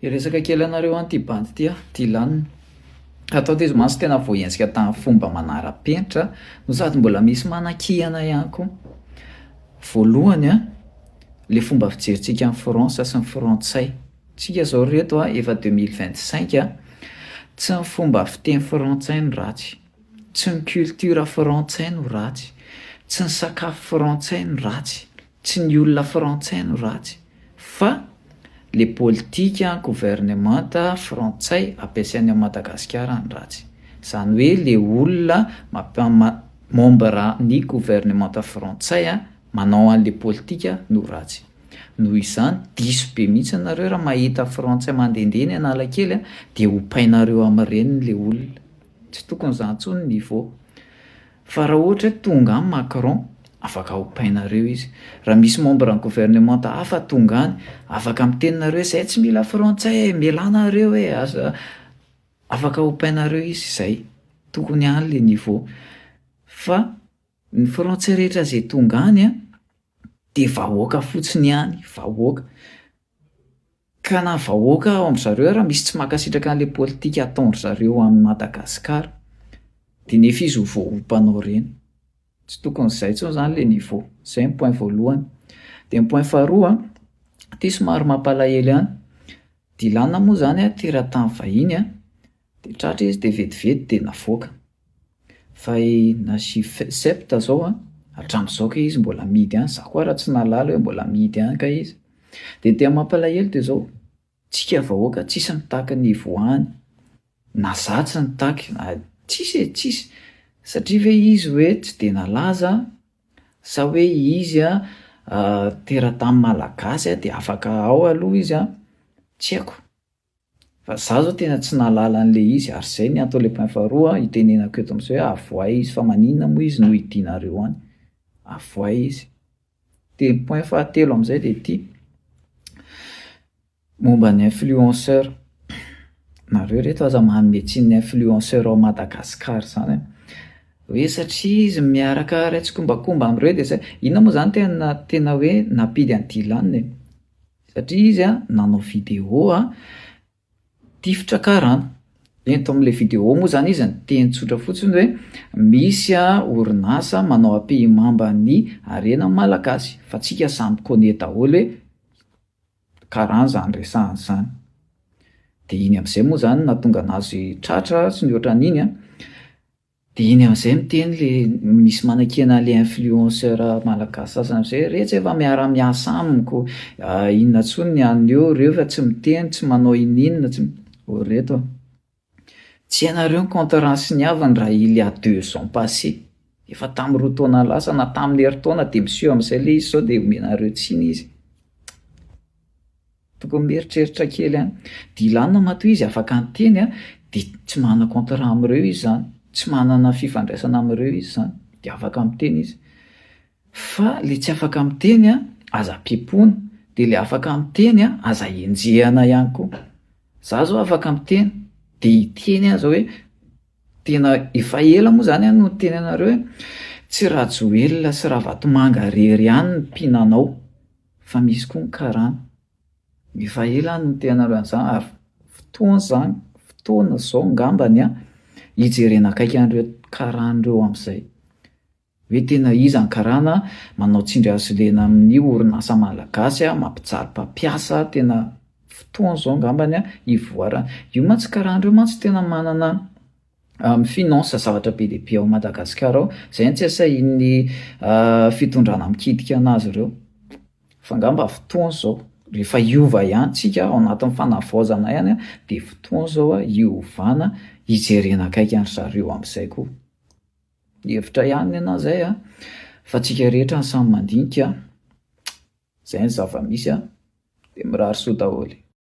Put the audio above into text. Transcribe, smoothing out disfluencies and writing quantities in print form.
Hiresaka kely anareo an'ity bandy ity aho, Dylan. Atao ty izy mantsy tena voahenjika tamin'ny fomba manara-penitra no sady mbola misy manakihana ihany koa. Voalohany an, le fomba fijerintsika an'i France sy ny frantsay. Tsika zao ry reto a, efa 2025 a, tsy ny fomba fiteny frantsay no ratsy, tsy ny culture frantsay no ratsy, tsy ny sakafo frantsay no ratsy, Tsy ny olona frantsay no ratsy fa le politika gouvernemanta frantsay ampiasainy ao Madagasikara no ratsy. Zany hoe le olona membre ny gouvernemanta frantsay manao anle politika no ratsy. Noho izany diso be mihitsy nareo raha mahita frantsay mandehandeha eny Analakely de ompainareo amin'ireny le olona. Tsy tokony zany intsony ny niveau. Fa raha ohatra hoe tonga any Macron, afaka ompainareo izy. Raha misy membre ny gouvernementa hafa tonga any, afaka miteny nareo hoe zay tsy mila frantsay e, mialà nareo e, aza, afaka ompainareo izy, zay. Tokony any le niveau. Fa ny frantsay rehetra zay tonga any an, de vahoaka fotsiny ihany, vahoaka. Ka na vahoaka ao amin-dry zareo ary misy tsy mankasitraka an'ilay politika ataon-dry zareo amin'i Madagasikara, dia nefa izy ho voaompanao ireny. Tsy tokony izay intsony izany ilay niveau. Izay ny point voalohany. Dia ny point faharoa an, ity somary mampalahelo ihany, Dylan moa izany an teratany vahiny an, dia tratra izy dia vetivety dia navoaka. Fa i Najib Sept zao an, hatramin'izao kay izy mbola amidy any, za koa ara tsy nahalala hoe mbola amidy any kay izy. De ny tena mampalahelo de zao, tsika vahoaka tsisy mitaky ny hivoahany, na za tsy nitaky, na tsisy e, tsisy, satria ve izy hoe tsy de nalaza sa hoe izy an teratany malagasy de afaka ao aloha izy an, tsy haiko. Fa za zao tena tsy nahalala an'le izy ary zay ny anton'le point faharoa itenenako eto am'zay hoe avoahy izy fa maninona moa izy no hidianareo any? Avoahy izy. De ny point fahatelo am'zay de ty, momba ny influenceur, nareo reto aza manome tsiny ny influenceur ao Madagasikara zany an, hoe satria izy miaraka iray tsikombakomba am'reo de zay, inona moa zany tena tena hoe nampidy an'i Dylan e? Satria izy a nanao vidéo a tifitra karana. Ento amin'ilay vidéo moa zany izy niteny tsotra fotsiny hoe misy a orinasa manao ampihimamba ny harena malagasy fa tsika samy connait daholo hoe karana zany resahany zany. De iny am'zay moa zany nahatonga anazy tratra sy ny ohatran'iny a. De iny am'zay miteny le misy manakiana le influenceur malagasy sasany am'zay hoe retsy efa miara-miasa amiko, inona intsony ny an'ny eo reo fa tsy miteny, tsy manao ininona, tsy ô reto a! Tsy hainareo ny contrat siniaviny raha il y a deux ans passé, efa tamin'ny 2 taona lasa na tamin'ny herintaona de miseho am'zay le izy sao de omenareo tsiny izy. Tokony mieritreritra kely ihany. Dylan matoa izy afaka niteny a, de tsy manana contrat amin'ireo izy zany, tsy manana fifandraisana amin'ireo izy zany, de afaka miteny izy. Fa le tsy afaka miteny a, aza pepona, de le afaka miteny a, aza enjehana ihany koa. Za zao afaka miteny, de hiteny aho zao hoe tena efa ela moa zany aho no niteny anareo hoe tsy Rajoelina sy Ravatomanga irery ihany no mpinanao. Fa misy koa ny karana. Efa ela aho no niteny anareo an'izany ary fotoana izany, fotoana izao ngambany an, hijerena akaiky an'ireo karana ireo amin'izay. Hoe tena iza ny karana manao tsindry hazo lena amin'ny orinasa malagasy an, mampijaly mpampiasa, tena fotoana izao ngambany an hivoarana. Io mantsy karana ireo mantsy tena manana mi-finance zavatra be dia be ao Madagasikara ao, zay no tsy asahin'ny fitondrana mikitika anazy ireo, fa angamba fotoana izao, rehefa hiova ihany tsika ao anatin'ny fanavaozana ihany an, de fotoana izao an hiovana hijerena akaiky an-dry zareo amin'izay koa, hevitra ihany ny anahy zay an, fa tsika rehetra no samy mandinika, zay ny zava-misy an, de mirary soa daholo.